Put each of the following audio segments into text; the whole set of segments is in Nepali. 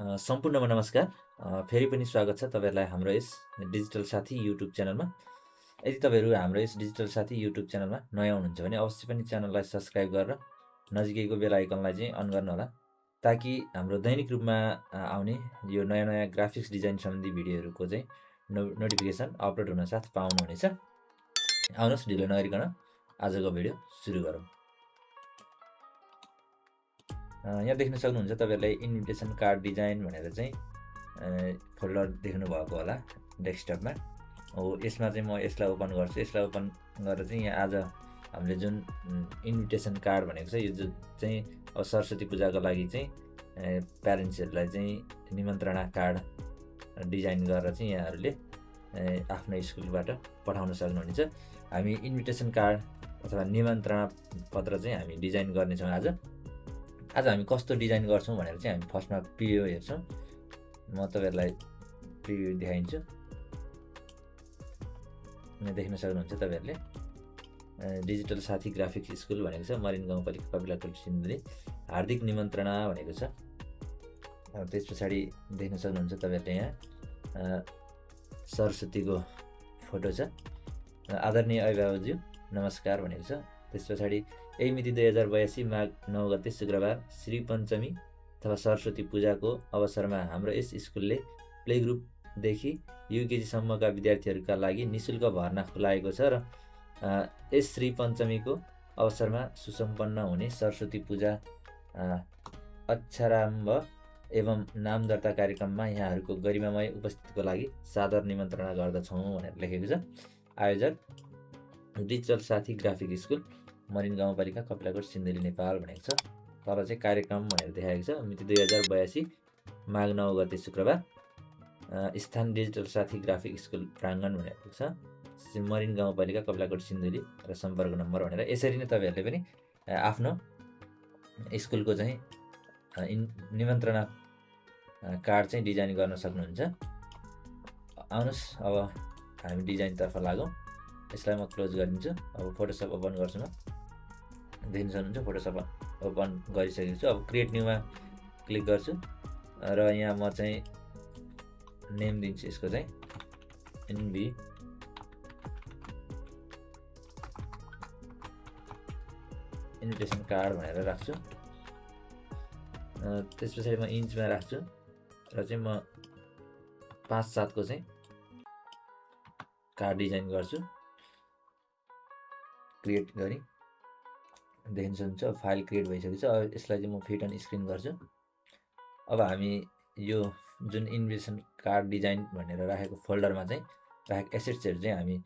सम्पूर्णमा नमस्कार। फेरि पनि स्वागत छ तपाईँहरूलाई हाम्रो यस डिजिटल साथी युट्युब च्यानलमा। यदि तपाईँहरू हाम्रो यस डिजिटल साथी युट्युब च्यानलमा नयाँ हुनुहुन्छ भने अवश्य पनि च्यानललाई सब्सक्राइब गरेर नजिकैको बेल आइकनलाई चाहिँ अन गर्नुहोला, ताकि हाम्रो दैनिक रूपमा आउने यो नयाँ नयाँ ग्राफिक्स डिजाइन सम्बन्धी भिडियोहरूको चाहिँ नोटिफिकेसन अपलोड हुनसाथ पाउनुहुनेछ। आउनुहोस् ढिलो नगरिकन आजको भिडियो सुरु गरौँ। यहाँ देख्न सक्नुहुन्छ तपाईँहरूलाई इन्भिटेसन कार्ड डिजाइन भनेर चाहिँ फोल्डर देख्नुभएको होला डेस्कटपमा। हो, यसमा चाहिँ म यसलाई ओपन गर्छु। यसलाई ओपन गरेर चाहिँ यहाँ आज हामीले जुन इन्भिटेसन कार्ड भनेको छ, यो चाहिँ अब सरस्वती पूजाको लागि चाहिँ प्यारेन्ट्सहरूलाई चाहिँ निमन्त्रणा कार्ड डिजाइन गरेर चाहिँ यहाँहरूले आफ्नो स्कुलबाट पठाउन सक्नुहुनेछ। हामी इन्भिटेसन कार्ड अथवा निमन्त्रणा पत्र चाहिँ हामी डिजाइन गर्नेछौँ। आज हामी कस्तो डिजाइन गर्छौँ भनेर चाहिँ हामी फर्स्टमा प्रिभ्यू हेर्छौँ। म तपाईँहरूलाई प्रिभ्यू देखाइन्छु। यहाँ देख्न सक्नुहुन्छ तपाईँहरूले डिजिटल साथी ग्राफिक्स स्कुल भनेको छ, मरिन गाउँपालिका कपिलाकोट सिन्धुली, हार्दिक निमन्त्रणा भनेको छ। त्यस पछाडि देख्न सक्नुहुन्छ तपाईँहरूले यहाँ सरस्वतीको फोटो छ। आदरणीय अभिभावकज्यू नमस्कार भनेको छ। त्यस पछाडि यही मिति 2082 माघ 9 गते शुक्रबार श्री पञ्चमी अथवा सरस्वती पूजाको अवसरमा हाम्रो यस स्कुलले प्ले ग्रुपदेखि युकेजीसम्मका विद्यार्थीहरूका लागि निःशुल्क भर्ना खुलाएको छ र यस श्री पञ्चमीको अवसरमा सुसम्पन्न हुने सरस्वती पूजा अक्षरारम्भ एवं नाम दर्ता कार्यक्रममा यहाँहरूको गरिमामय उपस्थितिको लागि सादर निमन्त्रणा गर्दछौँ भनेर लेखेको छ। आयोजक डिजिटल साथी ग्राफिक स्कुल, मरिन गाउँपालिका कपिलाकोट सिन्धुली नेपाल भनेको छ। तल चाहिँ कार्यक्रम भनेर देखाएको छ। मिति 2082 माघ 9 गते शुक्रबार, स्थान डिजिटल साथी ग्राफिक स्कुल प्राङ्गण भनेको छ, मरिन गाउँपालिका कपिलाकोट सिन्धुली र सम्पर्क नम्बर भनेर। यसरी नै तपाईँहरूले पनि आफ्नो स्कुलको चाहिँ निमन्त्रणा कार्ड चाहिँ डिजाइन गर्न सक्नुहुन्छ। आउनुहोस् अब हामी डिजाइनतर्फ लागौँ। यसलाई म क्लोज गरिदिन्छु। अब फोटोसप ओपन गर्छु। म देख्न सक्नुहुन्छ फोटोसप ओपन गरिसकेको छु। अब क्रिएट न्यूमा क्लिक गर्छु र यहाँ म चाहिँ नेम दिन्छु। यसको चाहिँ इन्भिटेसन कार्ड भनेर राख्छु। त्यस पछाडि म इन्चमा राख्छु र चाहिँ म 5-7 को चाहिँ कार्ड डिजाइन गर्छु। क्रिएट गरी देख्न सक्नुहुन्छ फाइल क्रिएट भइसकेको छ। अब यसलाई चाहिँ म फिट अन स्क्रिन गर्छु। अब हामी यो जुन इन्भिटेसन कार्ड डिजाइन भनेर राखेको फोल्डरमा चाहिँ राखेको एसेट्सहरू चाहिँ हामी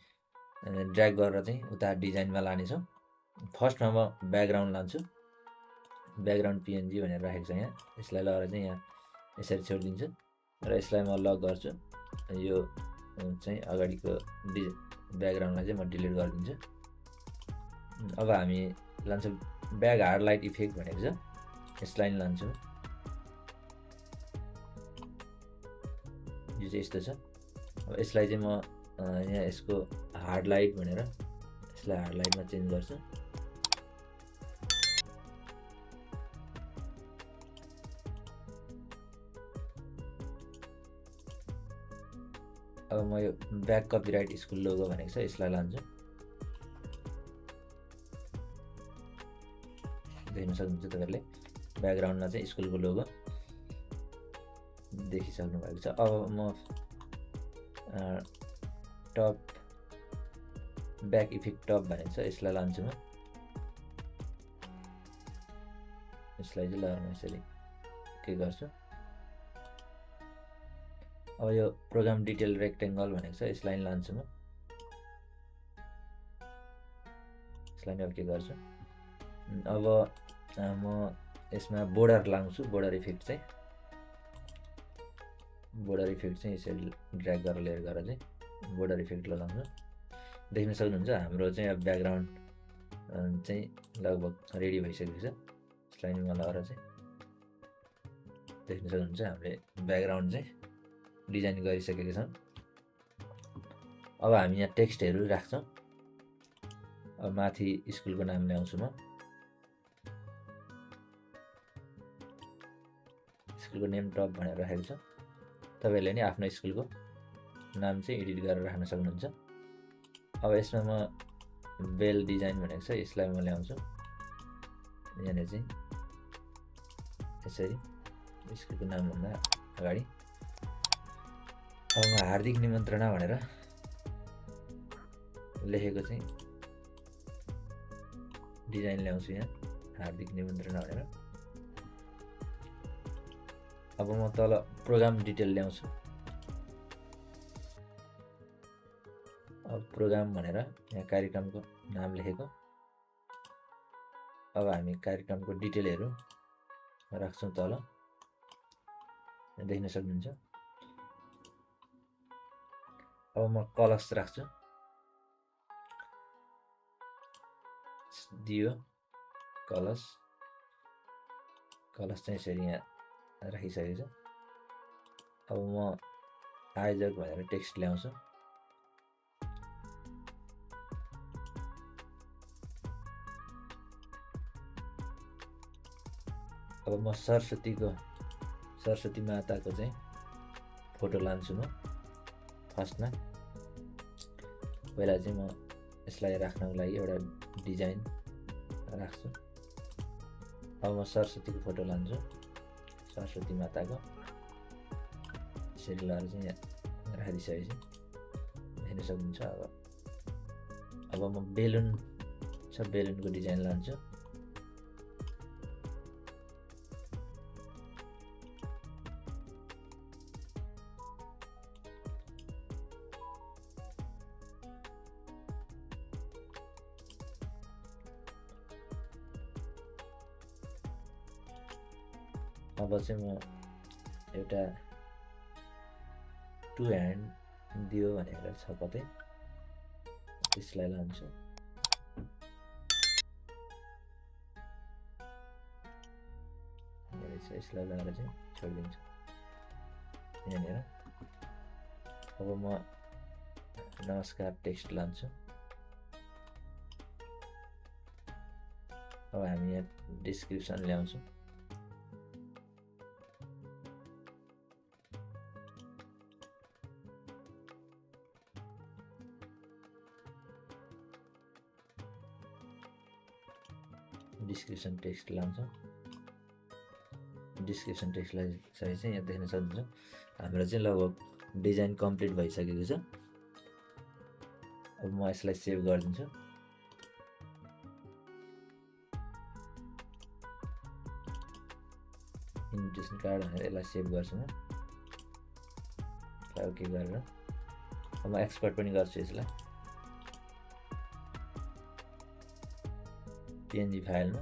ड्र्याग गरेर चाहिँ उता डिजाइनमा लानेछौँ। फर्स्टमा म ब्याकग्राउन्ड लान्छु। ब्याकग्राउन्ड पिएनजी भनेर राखेको छ यहाँ। यसलाई लगेर चाहिँ यहाँ यसरी छोडिदिन्छु र यसलाई म लक गर्छु। यो चाहिँ अगाडिको ब्याकग्राउन्डलाई चाहिँ म डिलिट गरिदिन्छु। अब हामी लान्छौँ ब्याक हार्डलाइट इफेक्ट भनेको छ, यसलाई नि लान्छौँ। यो चाहिँ यस्तो छ। अब यसलाई चाहिँ म यहाँ यसको हार्डलाइट भनेर यसलाई हार्डलाइटमा चेन्ज गर्छु। अब म यो ब्याक कपिराइट स्कुल लोगो भनेको छ, यसलाई लान्छु। देख्न सक्नुहुन्छ तपाईँहरूले ब्याकग्राउन्डमा चाहिँ स्कुलको लोगो देखिसक्नु भएको छ। अब म टप ब्याक इफेक्ट टप भनेको छ, यसलाई लान्छु। म यसलाई चाहिँ लगाएर यसरी के गर्छु। अब यो प्रोग्राम डिटेल रेक्टेङ्गल भनेको छ, यसलाई लान्छु। म यसलाई नै के गर्छु। अब म यसमा बोर्डर लाउँछु। बोर्डर इफेक्ट चाहिँ यसरी ड्र्याग गरेर लिएर गएर चाहिँ बोर्डर इफेक्ट लगाउँछु। देख्न सक्नुहुन्छ हाम्रो चाहिँ अब ब्याकग्राउन्ड चाहिँ लगभग रेडी भइसकेको छ। यसलाई नि लगाएर चाहिँ देख्न सक्नुहुन्छ हामीले ब्याकग्राउन्ड चाहिँ डिजाइन गरिसकेका छौँ। अब हामी यहाँ टेक्स्टहरू राख्छौँ। अब माथि स्कुलको नाम ल्याउँछु। म स्कुलको नेम ड्रप भनेर राखेको छ। तपाईँहरूले नि आफ्नो स्कुलको नाम चाहिँ एडिट गरेर राख्न सक्नुहुन्छ। अब यसमा म बेल डिजाइन भनेको छ, यसलाई म ल्याउँछु। यहाँनिर चाहिँ यसरी स्कुलको नामभन्दा अगाडि अब म हार्दिक निमन्त्रणा भनेर लेखेको चाहिँ डिजाइन ल्याउँछु यहाँ, हार्दिक निमन्त्रणा भनेर। अब म तल प्रोग्राम डिटेल ल्याउँछु। अब प्रोग्राम भनेर यहाँ कार्यक्रमको नाम लेखेको। अब हामी कार्यक्रमको डिटेलहरू राख्छौँ तल, देख्न सक्नुहुन्छ। अब म कलर्स राख्छु, दियो कलर्स चाहिँ यसरी यहाँ राखिसकेको छ। अब म आयोजक भनेर टेक्स्ट ल्याउँछु। अब म सरस्वती माताको चाहिँ फोटो लान्छु। म फर्स्टमा पहिला चाहिँ म यसलाई राख्नको लागि एउटा डिजाइन राख्छु। अब म सरस्वतीको फोटो लान्छु, सरस्वती माताको यसरी लगाएर चाहिँ यहाँ राखिदिइसकेपछि हेर्न सक्नुहुन्छ। अब म बेलुन छ, बेलुनको डिजाइन लान्छु। अब चाहिँ म एउटा 2 ह्यान्ड दियो भनेर छ कतै, त्यसलाई लान्छु। यसलाई लगाएर चाहिँ छोडिदिन्छु यहाँनिर। अब म नमस्कार टेक्स्ट लान्छु। अब हामी यहाँ डिस्क्रिप्सन ल्याउँछौँ। डिस्क्रिप्सन टेक्स्ट लान्छौँ। डिस्क्रिप्सन टेक्स्टलाई चाहिँ यहाँ देख्न सक्नुहुन्छ। हाम्रो चाहिँ लगभग डिजाइन कम्प्लिट भइसकेको छ। अब म यसलाई सेभ गरिदिन्छु। इन्भिटेसन कार्ड भनेर यसलाई सेभ गर्छु म, ओके गरेर। अब म एक्सपोर्ट पनि गर्छु यसलाई PNG फाइलमा।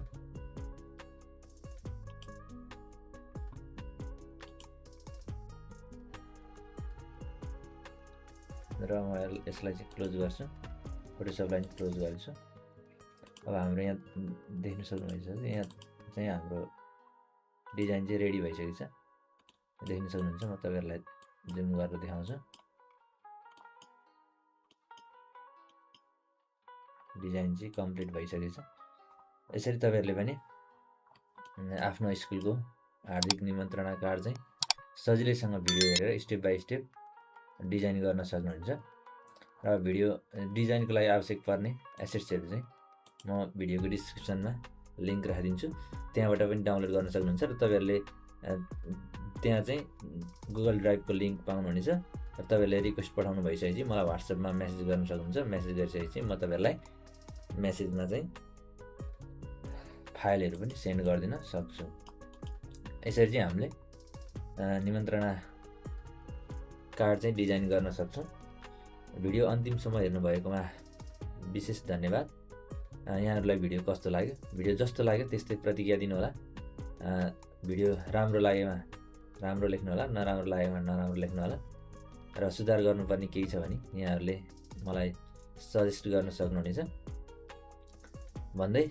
र म यसलाई चाहिँ क्लोज गर्छु, फोटोसपलाई क्लोज गर्छु। अब हाम्रो यहाँ देख्न सक्नुहुन्छ, यहाँ चाहिँ हाम्रो डिजाइन चाहिँ रेडी भइसकेको छ, देख्न सक्नुहुन्छ। म तपाईँहरूलाई जुम गरेर देखाउँछु। डिजाइन चाहिँ कम्प्लिट भइसकेको छ। यसरी तपाईँहरूले पनि आफ्नो स्कुलको हार्दिक निमन्त्रणा कार्ड चाहिँ सजिलैसँग भिडियो हेरेर स्टेप बाई स्टेप डिजाइन गर्न सक्नुहुन्छ। र भिडियो डिजाइनको लागि आवश्यक पर्ने एसेट्सहरू चाहिँ म भिडियोको डिस्क्रिप्सनमा लिङ्क राखिदिन्छु, त्यहाँबाट पनि डाउनलोड गर्न सक्नुहुन्छ। र तपाईँहरूले त्यहाँ चाहिँ गुगल ड्राइभको लिङ्क पाउनुहुनेछ। र तपाईँहरूले रिक्वेस्ट पठाउनु भइसकेपछि मलाई व्हाट्सएपमा मेसेज गर्न सक्नुहुन्छ। मेसेज गरिसकेपछि म तपाईँहरूलाई मेसेजमा चाहिँ फाइलहरू पनि सेन्ड गरिदिन सक्छु। यसरी चाहिँ हामीले निमन्त्रणा कार्ड चाहिँ डिजाइन गर्न सक्छौँ। भिडियो अन्तिमसम्म हेर्नुभएकोमा विशेष धन्यवाद। यहाँहरूलाई भिडियो कस्तो लाग्यो, भिडियो जस्तो लाग्यो त्यस्तै प्रतिक्रिया दिनुहोला। भिडियो राम्रो लागेमा राम्रो लेख्नु होला, नराम्रो लागेमा नराम्रो लेख्नु होला। र सुधार गर्नुपर्ने केही छ भने यहाँहरूले मलाई सजेस्ट गर्न सक्नुहुनेछ भन्दै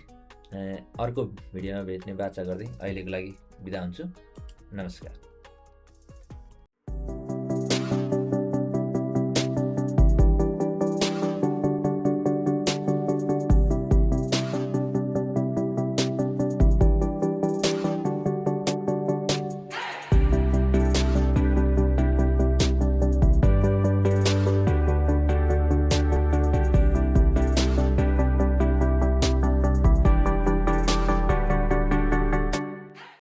अर्को भिडियोमा भेट्ने बाचा गर्दै अहिलेको लागि बिदा हुन्छु। नमस्कार।